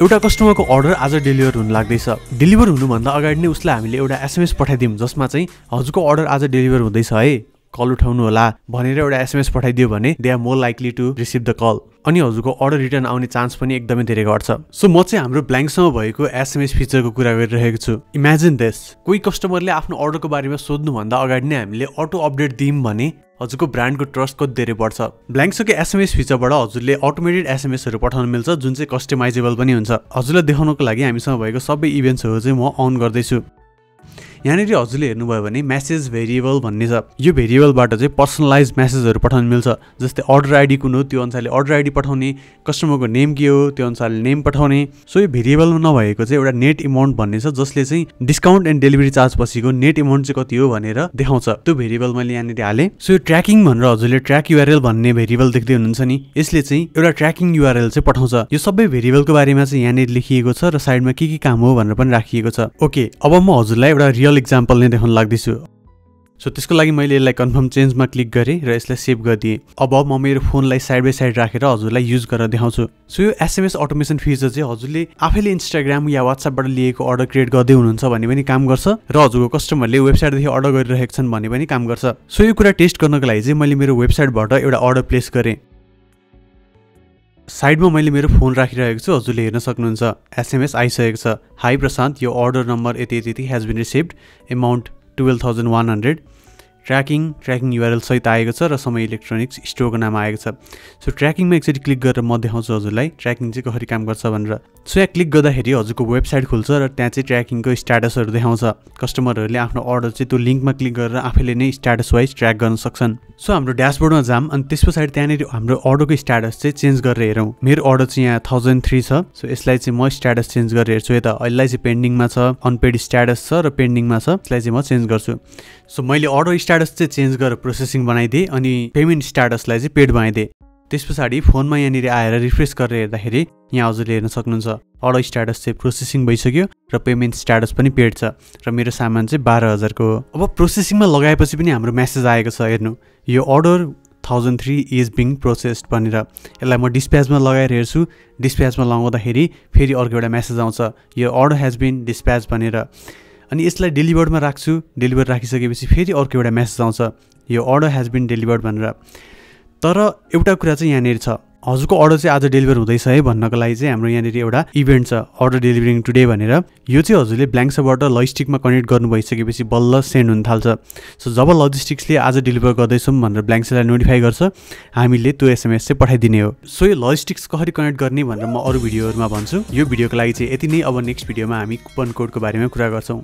एउटा कस्टमरको अर्डर आज डेलिभर हुन लाग्दैछ। डेलिभर हुनुभन्दा अगाडि नै उसलाई हामीले एउटा एसएमएस पठाइदियौँ जसमा चाहिँ हजुरको अर्डर आज डेलिभर हुँदैछ है, कल उठाउनु होला भनेर एउटा एसएमएस पठाइदियो भने they are more likely to receive the call, अनि हजुरको अर्डर रिटर्न आउने चान्स पनि एकदमै धेरै घट्छ। सो म चाहिँ हाम्रो ब्ल्याङ्कसँग भएको एसएमएस फिचरको कुरा गरिरहेको छु। इमेजिन दिस, कोही कस्टमरले आफ्नो अर्डरको बारेमा सोध्नुभन्दा अगाडि नै हामीले अटो अपडेट दियौँ भने हजुरको ब्रान्डको ट्रस्ट कति धेरै बढ्छ। ब्ल्याङ्कसँगै एसएमएस फिचरबाट हजुरले अटोमेटेड एसएमएसहरू पठाउन मिल्छ जुन चाहिँ कस्टमाइजेबल पनि हुन्छ। हजुरलाई देखाउनको लागि हामीसँग भएको सबै इभेन्ट्सहरू चाहिँ म अन गर्दैछु। यहाँनिर हजुरले हेर्नुभयो भने मेसेज भेरिएबल भन्ने छ। यो भेरिएबलबाट चाहिँ पर्सनलाइज मेसेजहरू पठाउन मिल्छ। जस्तै अर्डर आइडी कुन हो त्यो अनुसारले अर्डर आइडी पठाउने, कस्टमरको नेम के हो त्यो अनुसारले नेम पठाउने। सो यो भेरिएबलमा नभएको चाहिँ एउटा नेट इमाउन्ट भन्ने छ जसले चाहिँ डिस्काउन्ट एन्ड डेलिभरी चार्ज पछिको नेट इमाउन्ट चाहिँ कति हो भनेर देखाउँछ। त्यो भेरिएबल मैले यहाँनिर हालेँ। सो यो ट्र्याकिङ भनेर हजुरले ट्र्याक युआरएल भन्ने भेरिएबल देख्दै हुनुहुन्छ नि, यसले चाहिँ एउटा ट्र्याकिङ युआरएल चाहिँ पठाउँछ। यो सबै भेरिएबलको बारेमा चाहिँ यहाँनिर लेखिएको छ र साइडमा के काम हो भनेर पनि राखिएको छ। ओके, अब म हजुरलाई एउटा रियल एक्जाम्पल नै देखाउन लाग्दैछु। सो त्यसको लागि मैले यसलाई कन्फर्म चेन्जमा क्लिक गरेँ र यसलाई सेभ गरिदिएँ। अब म मेरो फोनलाई साइड बाई साइड राखेर हजुरलाई युज गरेर देखाउँछु। सो यो एसएमएस अटोमेसन फिचर चाहिँ हजुरले आफैले इन्स्टाग्राम या वाट्सएपबाट लिएको अर्डर क्रिएट गर्दै हुनुहुन्छ भने पनि काम गर्छ र हजुरको कस्टमरले वेबसाइटदेखि अर्डर गरिरहेको छन् भने पनि काम गर्छ। सो यो कुरा टेस्ट गर्नको लागि चाहिँ मैले मेरो वेबसाइटबाट एउटा अर्डर प्लेस गरेँ। साइडमा मैले मेरो फोन राखिरहेको छु, हजुरले हेर्न सक्नुहुन्छ एसएमएस आइसकेको छ। हाई प्रशान्त, यो अर्डर नम्बर यति यति has been received, amount 12,100, tracking URL सहित आएको छ र समय इलेक्ट्रोनिक्स स्टोरको नाम आएको छ। सो ट्र्याकिङमा एकचोटि क्लिक गरेर म देखाउँछु हजुरलाई ट्र्याकिङ चाहिँ कसरी काम गर्छ भनेर। सो यहाँ क्लिक गर्दाखेरि हजुरको वेबसाइट खुल्छ र त्यहाँ चाहिँ ट्र्याकिङको स्ट्याटसहरू देखाउँछ। कस्टमरहरूले आफ्नो अर्डर चाहिँ त्यो लिङ्कमा क्लिक गरेर आफैले नै स्ट्याटस वाइज ट्र्याक गर्न सक्छन्। सो हाम्रो ड्यासबोर्डमा जाम अनि त्यस पछाडि त्यहाँनिर हाम्रो अर्डरको स्ट्याटस चाहिँ चेन्ज गरेर हेरौँ। मेरो अर्डर चाहिँ यहाँ 1003 छ। सो यसलाई चाहिँ म स्ट्याटस चेन्ज गरेर हेर्छु। यता अहिले चाहिँ पेन्डिङमा छ, अनपेड स्ट्याटस छ र पेन्डिङमा छ। यसलाई चाहिँ म चेन्ज गर्छु। सो मैले अर्डर स्ट्याटस चाहिँ चेन्ज गरेर प्रोसेसिङ बनाइदिएँ अनि पेमेन्ट स्ट्याटसलाई चाहिँ पेड बनाइदिएँ। त्यस पछाडि फोनमा यहाँनिर आएर रिफ्रेस गरेर हेर्दाखेरि यहाँ हजुरले हेर्न सक्नुहुन्छ अर्डर स्ट्याटस चाहिँ प्रोसेसिङ भइसक्यो र पेमेन्ट स्ट्याटस पनि पेड छ र मेरो सामान चाहिँ 12,000 हो। अब प्रोसेसिङमा लगाएपछि पनि हाम्रो मेसेज आएको छ, हेर्नु यो अर्डर 1003 इज बिङ प्रोसेस्ड भनेर। यसलाई म डिस्प्याचमा लगाएर हेर्छु। डिस्प्याचमा लगाउँदाखेरि फेरि अर्को एउटा मेसेज आउँछ, यो अर्डर हेज बिन डिस्प्याच भनेर। अनि यसलाई डेलिभर्डमा राख्छु। डेलिभर राखिसकेपछि फेरि अर्को एउटा मेसेज आउँछ, यो अर्डर हेज बिन डेलिभर्ड भनेर। तर एउटा कुरा चाहिँ यहाँनिर छ, हजुरको अर्डर चाहिँ आज डेलिभर हुँदैछ है भन्नको लागि चाहिँ हाम्रो यहाँनिर एउटा इभेन्ट छ अर्डर डेलिभरिङ टुडे भनेर। यो चाहिँ हजुरले ब्ल्याङ्कबाट लजिस्टिकमा कनेक्ट गर्नु भइसकेपछि बल्ल सेन्ड हुन थाल्छ। सो जब लजिस्टिक्सले आज डेलिभर गर्दैछौँ भनेर ब्ल्याङ्कलाई नोटिफाई गर्छ, हामीले त्यो एसएमएस चाहिँ पठाइदिने हो। सो यो लजिस्टिक्स कसरी कनेक्ट गर्ने भनेर म अरू भिडियोहरूमा भन्छु। यो भिडियोको लागि चाहिँ यति नै। अब नेक्स्ट भिडियोमा हामी कुपन कोडको बारेमा कुरा गर्छौँ।